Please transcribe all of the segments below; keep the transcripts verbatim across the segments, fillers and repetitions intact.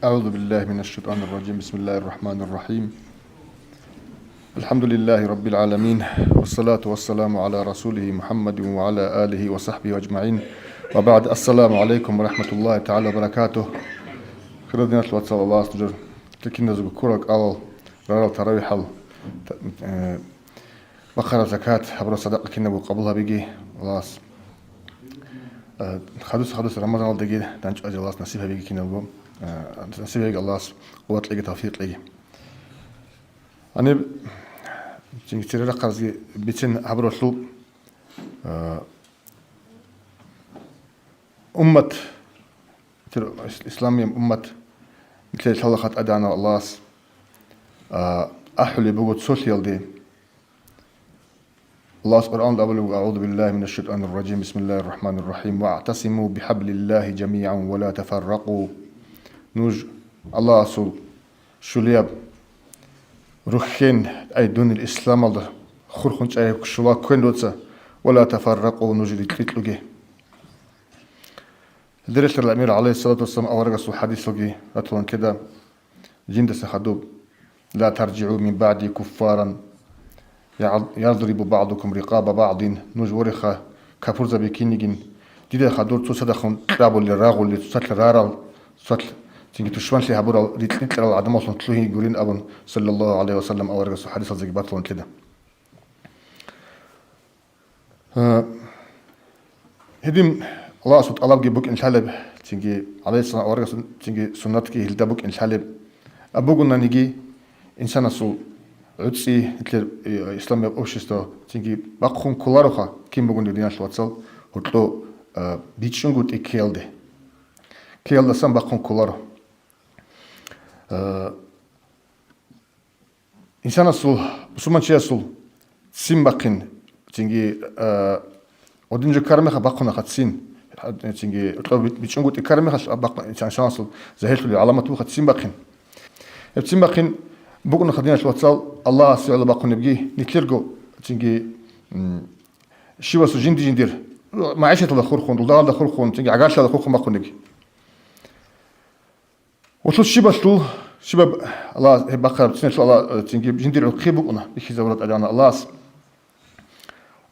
أعوذ بالله من الشيطان الرجيم. بسم الله الرحمن الرحيم. الحمد لله رب العالمين. والصلاة والسلام على رسوله محمد وعلى آله وصحبه أجمعين. وبعد. السلام عليكم ورحمة الله تعالى وبركاته. Хирал диналъул вацал, Аллагьас нужер киназего ккурал кӀалал, рарал таравихӀал, та-, э, бахъараб закат, гьабураб садакъа кинабго къабул гьабиги Аллагьас. Э, хадус-хадус Рамазаналдаги данчӀвазе Аллагьас насиб гьабиги кинабго, э, насиб гьабиги Аллагьас къуват кьеги тавфикъ кьеги. Гьаниб цинги цере рахъарзги бицин гьабуралъул, э, уммат, тир-, ис-, исламияб уммат, нилъее лъалаха ТӀадегӀанав Аллагьас, а, ахӀулеб буго цолъиялде. Аллагьас Къуръаналда абулеб буго: أعوذ بالله من الشيطان الرجيم. بسم الله الرحمن الرحيم. واعتصموا بحبل الله جميعا ولا تفرقوا. Нуж Аллагьасул щулияб рухьен, ай, дунил исламалда хурхун чӀай щула кквен дуца, ولا تفرقوا, нуж рикь-рикьуге. Гьелдерелъарал амир, гӀалайгьиссалату вассалам, аварагасул хадисалги ратулан ккеда, жиндаса хадуб: لا ترجعوا من بعدي كفارا يضرب بعضكم رقاب بعض. Нуж вореха капурзаби кинигин, дида хадур цоцадахун кьабулел, рагъулел, цоцалъ рарал, цоцалъ цинги тушманлъи гьабурал рикь-рикьарал гӀадамаллъун лъугьин гурин абун, саллаллагьу гӀалайгьи ва саллам, аварагасул хадисалзаги батулан ккеда. Э, гьедин Аллагьасул тӀалабги букӀин лъалеб, цинги гӀалайгьиссалам аварагасул цинги суннатги гьелда букӀин лъалеб. Абугунаниги, инсанасул гӀуцӀи, итлер, э, исламияб общество цинги бахъун кколароха, кин бугониги, диналъул вацал, гьоркьо, э, бичӀчӀунгутӀи ккеялде. Ккеялдасан бахъун кколаро. Э, Инсанасул, бусурманчиясул ццин бахъин, цинги, а, гъодин жо ккараб мехалъ бахъунаха ццин, цинги кьо бичӀчӀунгутӀи ккараб мехалъ бахъун, инсанасул загьирлъулеб гӀаламат буха ццин бахъин. Гьеб ццин бахъин букӀунаха, диналъул вацал, Аллагьасе гӀоло бахъунебги, нилъерго цинги, м, щивасул жинди-жиндир, магӀишаталда хурхун, дулдалалда хурхун, цинги гӀагарлъиялда хурхун бахъунебги. Гьелъул щибалъул, щибаб Аллагьас гьеб бахъараб цциналъул Аллагь, э, цинги жиндир гӀурхъи букӀуна, бихьизабураб ТӀадегӀанав Аллагьас.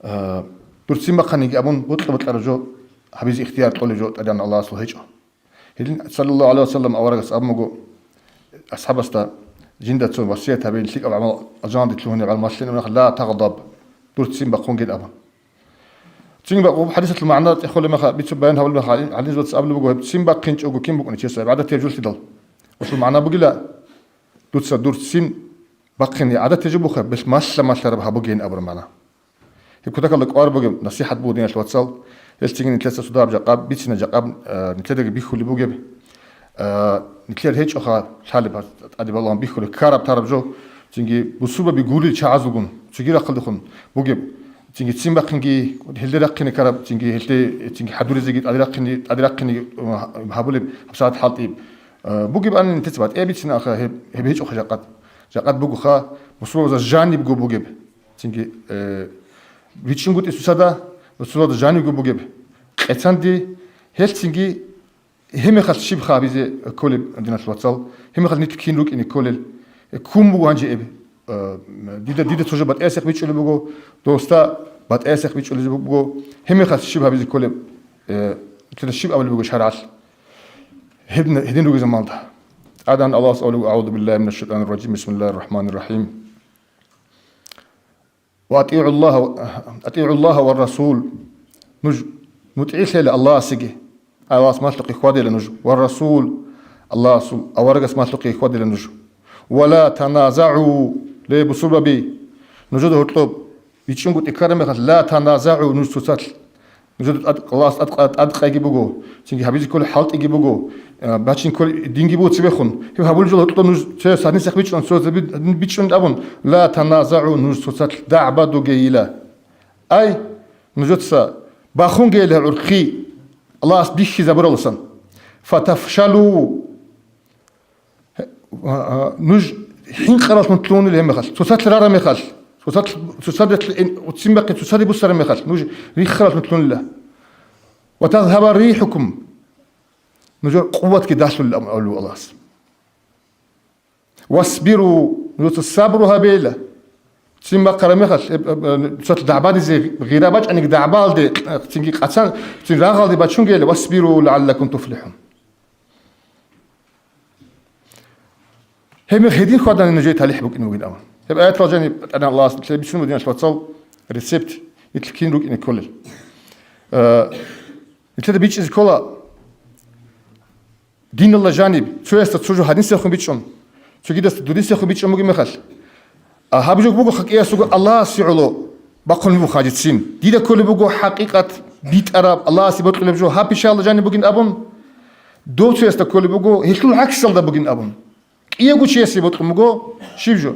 Э, дур ццин бахъаниги абун, бокьа-бокьараб жо гьабизе ихтияр кьолеб жо ТӀадегӀанав Аллагьасул гьечӀо. Гьедин, саллаллагьу гӀалайгьи ва саллам, аварагас абун буго асхӀабасда, жинда цо васият гьабе, лъикӀаб гӀамал, алжаналде лъугьунеб гӀамал малъе унахъ, ла тагъдаб, дур ццин бахъунге абун. Цинги бакъ-, гьаб хӀадисалъул магӀна тӀехолеб мехалъ, бицун баян гьабулеб мехалъ, гӀалим-, гӀалимзабаца абулеб буго, гьеб ццин бахъинчӀого кин букӀунев чиясул гӀибадат гьечӀолъидал. Гьелъул магӀна бугила, дуца дур ццин бахъине гӀадат гьечӀеб буха, бел малъа-малъараб гьабугейин абураб магӀна. Гьеб кутакалда кӀвар бугеб насихӀат буго, диналъул вацал, гьелъ цинги нилъеца цо дагьаб жакъа бицина, жакъа, э, нилъедаги бихьулеб бугеб. А, нилъер гьечӀоха лъалеб, тӀаде балагьун бихьулеб, ккараб-тараб жо, цинги бусурбаби гурел чагӀазулгун, цоги рахъалдехун бугеб, цинги ццин бахъинги, гьелде рахъине ккараб, цинги гьелде, цинги хӀадуризеги тӀаде рахъине, тӀаде рахъине, а, гьабулеб гьабсагӀат хӀалтӀи, а, бугебани нилъеца батӀияб бицина аха, гьеб, гьеб гьечӀоха жакъат. Жакъат бугоха бусурбабазда жанибго бугеб, цинги, э, бичӀчӀунгутӀи цоцазда, бусурбабазда жанибго бугеб къецанде, гьелъ цинги Гьеб мехалъ щиб гьабизе кколеб, диналъул вацал? Гьеб мехалъ нилъ кин рукӀине кколел? Ккун буго гьанже эб. Э, дида, дида цо жо батӀиясехъ бичӀчӀулеб буго, досда батӀиясехъ бичӀчӀулеб буго. Гьеб мехалъ щиб гьабизе кколеб? Э, дида щиб абулеб буго шаргӀалъ? Гьедин, гьедин ругезамалда. ТӀадегӀан Аллагьас абулеб: أعوذ بالله من الشيطان الرجيم. بسم الله الرحمن الرحيم. وأطيعوا الله، أطيعوا الله والرسول. Нуж мутӀигӀлъейила Аллагьасеги, Аллагьас малъухъе хьвадила нуж, والرسول, Аллагьасул аварагас малъухъе хьвадила нуж. ولا تنازعوا, ле бусурбаби, нужеда гьоркьоб бичӀчӀунгутӀи ккараб мехалъ, لا تنازعوا, нуж цоцалъ. Нужеда тӀад-, Аллагьас тӀад-, тӀадкъайги буго, цинги гьабизе кколеб хӀалтӀиги буго, э, бачине кколеб динги буго цебехун. Гьеб гьабулеб жо гьоркьоб нуж цо гьадинсехъ бичӀчӀун, цо гьадин бичӀчӀун абун, لا تنازعوا, нуж цоцалъ дагӀбадугейила. Ай, нужеца бахунгейила гӀурхъи Аллагьас бихьизабуралдасан. فتفشلوا, Гьа, гьа, нуж хӀинкъараллъун лъугьунел гьеб мехалъ, цоцалъ рараб мехалъ, цоцалъ, цоцадехъ ин-, ццин бахъин цоцаде буссараб мехалъ, нуж риххараллъун лъугьунила. وتذهب ريحكم, нужер къуватги далъулила абулеб Аллагьас. «Васбиру», нужеца сабру гьабейла. Цин бахъараб мехалъ, э, э, э, цо дагӀбадизе гъира бачӀаниги дагӀбаалде, э, цинги къацан, цин рагъалде бачунгейила, «Васбиру лагӀаллакум туфлихӀун». Гьеб мех гьедин хьвадани нужее талихӀ букӀине бугин абун. Гьеб аятал жаниб ТӀадегӀан Аллагьас нилъеда бицунеб бугин, диналъ вацал, рецепт, нилъ кин рукӀине кколел. Э, нилъеда бичӀчӀизе ккола, диналда жаниб, цоясда цо жо гьадинсехун бичӀчӀун, цогидасда дудинсехун бичӀчӀун бугеб мехалъ, а, гьаб жо буго хӀакъикъатго Аллагьасе гӀоло бахъун буго хӀажицин. Дида кколеб буго хӀакъикъат битӀараб, Аллагьасе бокьулеб жо, гьаб пишаялда жаниб бугин абун, дов цоясда кколеб буго гьелъул гӀаксалда бугин абун. КӀиявго чиясе бокьун буго щиб жо?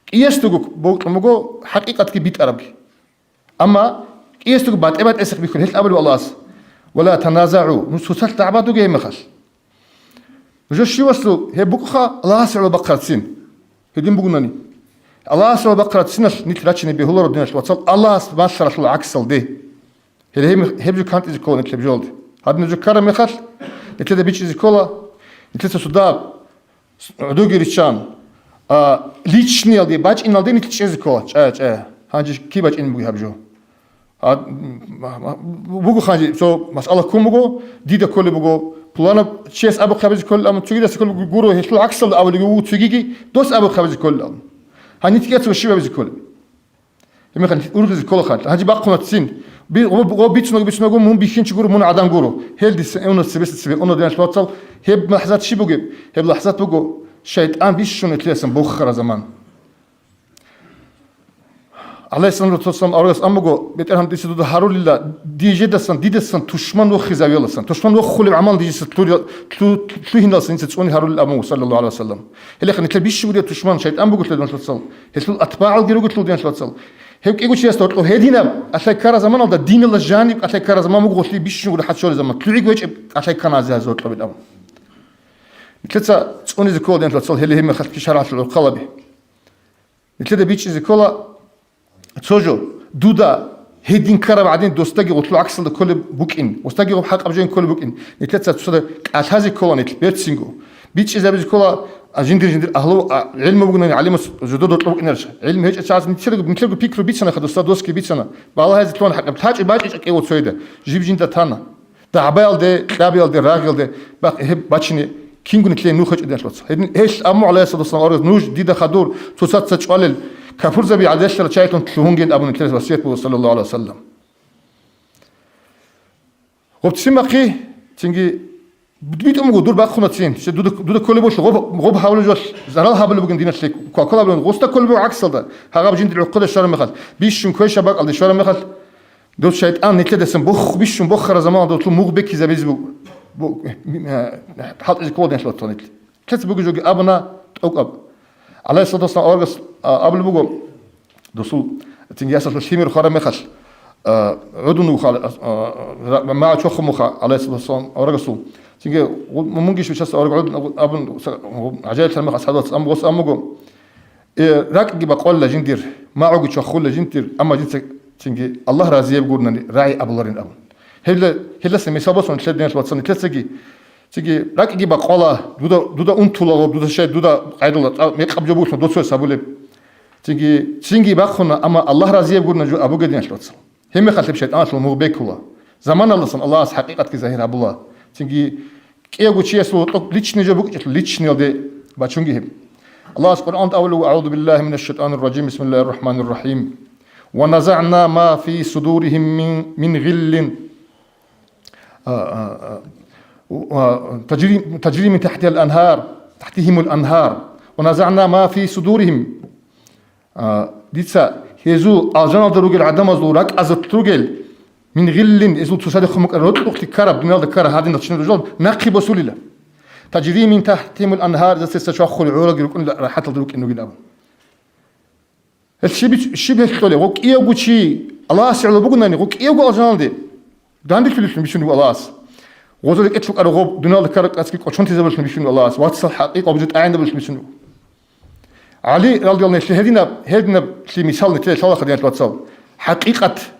КӀиясдаго бокьун буго хӀакъикъатги битӀарабги. Амма кӀиясдаго батӀи-батӀиясехъ бихьун, гьелъ абулеб Аллагьас: «Ва ла таназагӀу», нуж цоцалъ дагӀбадуге гьеб мехалъ. Нужер щивасул гьеб букӀха Аллагьасе гӀоло бахъарабцин. Гьедин бугунани. Аллагьасе гӀоло бахъарабциналъ нилъ рачине бегьуларо, диналъ вацал, Аллагьас малъаралъул гӀаксалде. Гьеле гьеб, гьеб жо кантӀизе ккола нилъ гьеб жоялде. Гьаб нуж ккараб мехалъ, нилъеда бичӀчӀизе ккола, нилъеца цо дагьаб гӀодовги риччан, а, личниялде, бачӀиналде нилъ чӀезе ккола, чӀая, чӀая. Гьанже киб бачӀин буго гьаб жо? А, м, м, м, буго ханже, цо масъала ккун буго, дида кколеб буго, пуланаб чияс абухъ гьабизе кколел, амма цогидаса кколеб гуро, гьелъул гӀаксалда абулеб буго цогиги, дос абухъ гьабизе кколел. Гьаниб кӀияцаго щиб гьабизе кколеб? Гьебмехалъ ургъизе ккола хъалъ. Гьанже бахъуна цин. Би-, гъо-, гъо бицунаго бицунаго, мун бихьинчи гуро, мун гӀадан гуро. Гьел дица эвна цебеса цебе уна, диналъ вацал, гьеб лахӀзат щиб бугеб? Гьеб лахӀзат буго шайтӀан бищун нилъеясан боххара заман. ГӀалайгьиссалату вассалам аварагас аммаго, БетӀергьан, дица дуда гьарулила, дижедасан, дидасан тушман вохизавияласан. Тушман вохулеб гӀамал дижеса лъури-, лъу-, лъугьиналсан инца цӀуни гьарулел абун, саллаллагьу гӀалайгьи ва саллам. Гьелехъ нилъер бищун гуреб тушман шайтӀан бугелъул, диналъ вацал, гьелъул атбагӀалги ругелъул, диналъ вацал. Гьев кӀиго чиясда гьоркьоб гьединаб кӀалъай ккараб заманалда, диналда жаниб кӀалъай ккараб заман буго, гьелъие бищун гуреб хӀачолеб заман. ЛъугӀиг вечӀеб кӀалъай ккана гьазие гьоркьобилан. Нилъеца цӀунизе ккола, диналъ вацал, гьеле гьеб мехалъги шаргӀалъул гӀурхъаби. Нилъеда бичӀчӀизе ккола цо жо, дуда гьедин ккараб гӀадин, досдаги гъолъул гӀаксалда кколеб букӀин, досдаги гъоб хӀакъаб жоян кколеб букӀин. Нилъеца цоцазда кӀалъазе ккола нилъ берцинго. БичӀчӀизабизе ккола, а, жиндир-жиндир агьлу, а, гӀелму бугони, гӀалимас жодор докьо букӀинарищ? ГӀелму гьечӀеб чагӀаз нилъерго, нилъерго пикру бицана, досда досги бицана. Балагьазе лъугьана хӀакъаб, лъачӀи бачӀичӀа кӀего цояда, жиб жинда тана. ДагӀбаялде, кьабиялде, рагъиялде бахъ-, гьеб бачине кингун нилъее нух гьечӀо, диналъ вацал. Гьедин гьелъ амму, гӀалайгьиссалату вассалам, аварагас: «Нуж дида хадур цоцаца чӀвалел капурзаби гӀадиллъарал чагӀилъун лъугьунген», абун нилъее васият буго, саллаллагьу гӀалайгьи ва саллам. Гъоб цин бахъи, цинги битӀун буго, дур бахъуна цин. Щай дуда, дуда кколеб болъ, гъоб, гъоб гьавулеб жолъ зарал гьабулеб бугин диналъе, квалквал гьабулеб бугин, гъосда кколеб буго гӀаксалда. Гьагъаб жиндир гӀухъуде щвараб мехалъ, бищун квешаб бакӀалде щвараб мехалъ, дов шайтӀан нилъедасан бох-, бищун боххара заманалда гъолъул мугъ бекизабизе бу-, бу-, э, хӀалтӀизе ккола, диналъ вацал, нилъ. Лъец бугеб жоги абуна тӀокӀаб. ГӀалайгьиссалату вассалам аварагас, а, абулеб буго, досул цинги ясалъул лъимер хвараб мехалъ, а, гӀодун вуха, а, а, ра-, магӀу чвахун вуха, гӀалайгьиссалату вассалам, аварагасул. Цинги гъу-, мунги щив час авараг гӀодун абун, абун, са-, гъу-, гӀажаиблъараб мехалъ асхӀабас ам-, гъос ам буго. Э, ракӀги бакъвала жиндир, магӀуги чвахула жиндир, амма жинца цинги Аллагь разияб гурнани рагӀи абуларин абун. Гьелда-, гьелдаса мисал босун, нилъер, диналъ вацал, нилъецаги, цинги ракӀги бакъвала, дуда, дуда унтула гъоб, дуда щай, дуда къайдала, тӀа-, мекъаб жо бугелъул доцояс абулеб. Цинги, цинги бахъуна, амма Аллагь разияб гурнани жо абуге, диналъ вацал. Гьеб мехалъ гьеб шайтӀаналъул мугъ бекула. Заманалдасан Аллагьас хӀакъикъатги загьир гьабула. Цинги кӀиявго чиясул гьоркьоб личный жо букӀинчӀелъул, личныйялде бачунги гьеб. Аллагьас Къуръанда абулеб: «أعوذ بالله من الشيطان الرجيم. بسم الله الرحمن الرحيم. ونزعنا ما في صدورهم من، من غل». А, а, а, а, «تجري، تجري من تحتها الأنهار، تحتهم الأنهار. ونزعنا ما في صدورهم». А, дица гьезул алжаналда ругел гӀадамазул ракӀазда ругел, мин гъиллин, гьезул цоцадехун букӀараб рокьукълъи ккараб, дуниялда ккараб гьадинал чӀезаб жо нахъе босулила. Таджри мин тахтихимул анхар, дица чвахулел гӀорги рукӀунила, рахӀаталда рукӀин ругин абун. Гьел щиб-, щиб гьел кьолеб? Гъо кӀиявго чи Аллагьасе гӀоло бугунани, гъо кӀиявго алжаналде. Данделъулелъун бицун буго Аллагьас. Гъоза рекӀелъ рукӀараб гъоб дуниялда ккараб кӀацӀги кӀочонтизабулелъун бицун буго Аллагьас. Вацал хӀакъикъ гъоб жо тӀагӀинабулелъун бицун буго. ГӀали радияллагьу анху гьединаб, гьединаб лъи мисал нилъеда лъала хадиналъ вацал. ХӀакъикъат.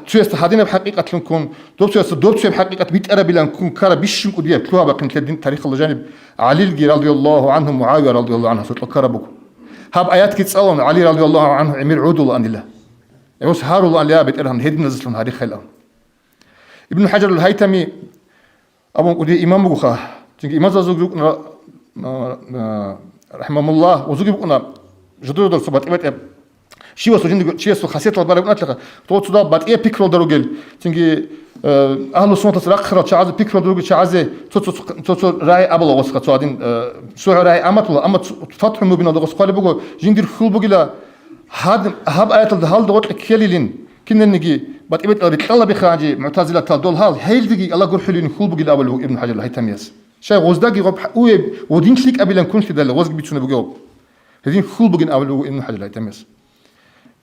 Цоясда гьадинаб хӀакъикъатлъун ккун, доб цоясда доб цояб хӀакъикъат битӀарабилан ккун ккараб бищунго кӀудияб лъугьа-бахъинлъи дин тарихалда жаниб ГӀалилги радияллагьу гӀангьу, МугӀавия радияллагьу гӀангьу соркъа ккараб буго. Гьаб аятги цӀалун, ГӀали радияллагьу гӀангьу гӀемер гӀодулаанила. Гьес гьарулаанила, БетӀергьан, гьединазулъун гьарихъайилан. Ибн ХӀажарул ХӀайтами абун кӀудияв имам бугоха. Цинги имамзазулги рукӀуна, а, а, рахӀимагьумуллагь, гъозуги букӀуна, жидер-жидер цо батӀи-батӀияб. Щивасул жиндиго чиясул хасиятал бараб букӀунатлъаха, дов цо батӀияб пикруялда ругел. Цинги, э, агьлу суннатас рахъарал чагӀазе, пикруялда ругел чагӀазе цо-цо, цо-цо рагӀи абула гъосха, цо гьадин, э, цо рагӀи аматула, амма цо-, Фатхул Мубиналда гъос хъвалеб буго, жиндир хьул бугила, гьад-, гьаб аяталда гьалда гъоркье ккелилин. Киналниги батӀи-батӀиял рикьалабиха гьанже мугӀтазилатал дол гьал, гьелдеги Аллагь гурхӀулин хьул бугин абулеб буго Ибн ХӀажарул ХӀайтамияс. Щай гъоздаги гъоб уеб ва дин лъикӀабилан ккунлъидал гъозги бицунеб бугеб. Гьедин хьул бугин абулеб буго Ибн ХӀажарул ХӀайтамияс.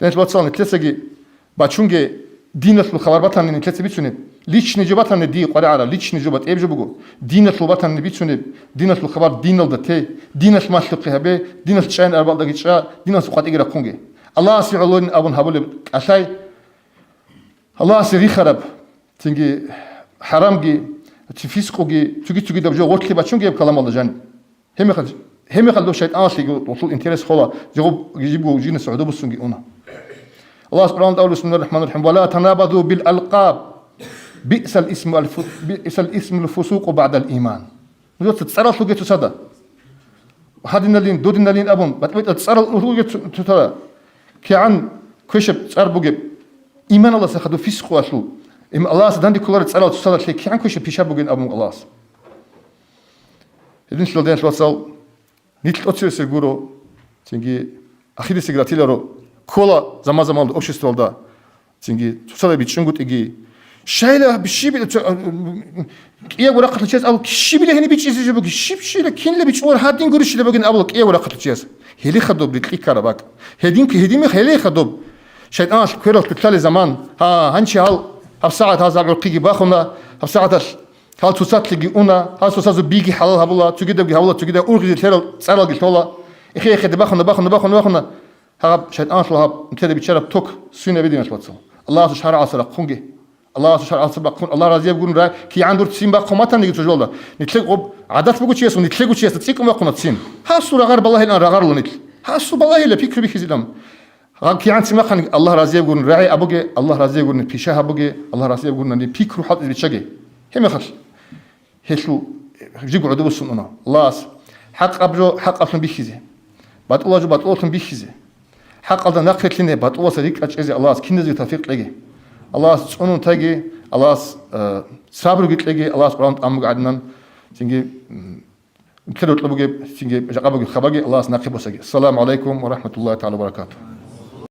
Динал вацал, нилъецаги бачунге диналъул хабар батани нилъеца бицунеб. Личный жо батани, дие къваригӀараб личный жо батӀияб жо буго. Диналъул батани бицунеб, диналъул хабар диналда те, диналъ малъухъе гьабе, диналъ чӀайин арабалдаги чӀа, диналъул къватӀиги рахъунге. Аллагьасе гӀолойин абун гьабулеб кӀалъай, Аллагьасе рихараб, цинги хӀарамги, ци фискъуги, цуги-цугидаб жо гъорлъи бачунгияб каламалда жаниб. Гьебмехалъ, гьебмехалъ дов шайтӀаналъеги гъолъул интерес хола, жо гъоб-, жибго жинас гӀодобусунги уна. Аллагьас Къуръан тӀавулеб, бисмиллагьир рахӀманир рахӀим, «Ва ла танабазу бил алкъаб, биъсал исму аль-фу-, биъсал исмул фусукъу баъдал иман». Нужеца цӀарал лъуге цоцазда. Гьадиналин, додиналин абун, батӀи-батӀи цӀарал лъуге цо-, цоцазда. КигӀан квешаб цӀар бугеб, иманалдаса хадуб фискъуялъул. Им Аллагьас данде кколареб цӀарал цоцазда лъе кигӀан квешаб пиша бугин абун Аллагьас. Гьединлъидал, динал вацал, нилъ тӀоцевесел гуро, цинги ахирисеги ратиларо, ккола заман-заманалда обществалда, цинги цоцазда бичӀчӀунгутӀиги. Щайила щибила цо-, кӀиябго рахъалъ чияс абу, щибила гьениб бичӀчӀизе жо буги, щиб щила, кинила бичӀчӀулар гьадин гурищила бугин абула кӀиябго рахъалъ чияс. Гьелихъа доб рикьи ккараб бакӀ. Гьедин, гьединмех гьелихъа доб. ШайтӀаналъ кверал кутлъалел заман. Гьа, гьанчи гьал, гьабсагӀат гьазаб гӀурхъиги бахуна, гьабсагӀаталъ гьал цоцалъиги уна, гьал цоцазул биги хӀалал гьабула, цогидабги гьабула, цогидаб ургъизе лъерал цӀаралги лъола. Эхе-эхеде бахуна, бахуна, бахуна, бахуна. Гьаб шайтӀаналъул гьаб нилъеда биччараб ток свинаб, диналъ вацал. Аллагьасул шаргӀалъа рахъунге. Аллагьасул шаргӀалъа бахъун, Аллагь разияб гурун рай, кигӀан дур ццин бахъун матаниги цо жоялда. Нилъеда гъоб гӀадат буго чиясул, нилъего чиясда цӀикӀкӀун бахъуна ццин. Гьасул рагъар балагьилан рагъарла нилъ. Гьасул балагьила пикру бихьизилан. Гьаб кигӀан ццин бахъани Аллагь разияб гурун рагӀи абуге, Аллагь разияб гурун пиша гьабуге, Аллагь разияб гурун пикру хӀалтӀизе биччаге. Гьебмехалъ гьелъул жибго гӀодобусун уна. Аллагьас хӀакъаб жо хӀакъаблъун бихьизе, батӀулаб жо батӀулаблъун бихьизе, хӀакъалда нахърилълъине, батӀуласа рикӀкӀад чӀезе Аллагьас киназеги тавфикъ кьеги. Аллагьас цӀунун тайги, Аллагьас, э, сабруги кьеги, Аллагьас Къуръан тӀамуги гӀадинан, цинги, м, нилъер рокьи бугеб, цинги жакъа бугеб хабарги Аллагьас нахъе босаги. Ассаламу гӀалайкум ва рахӀматуллагьи тагӀала ва баракатугьу.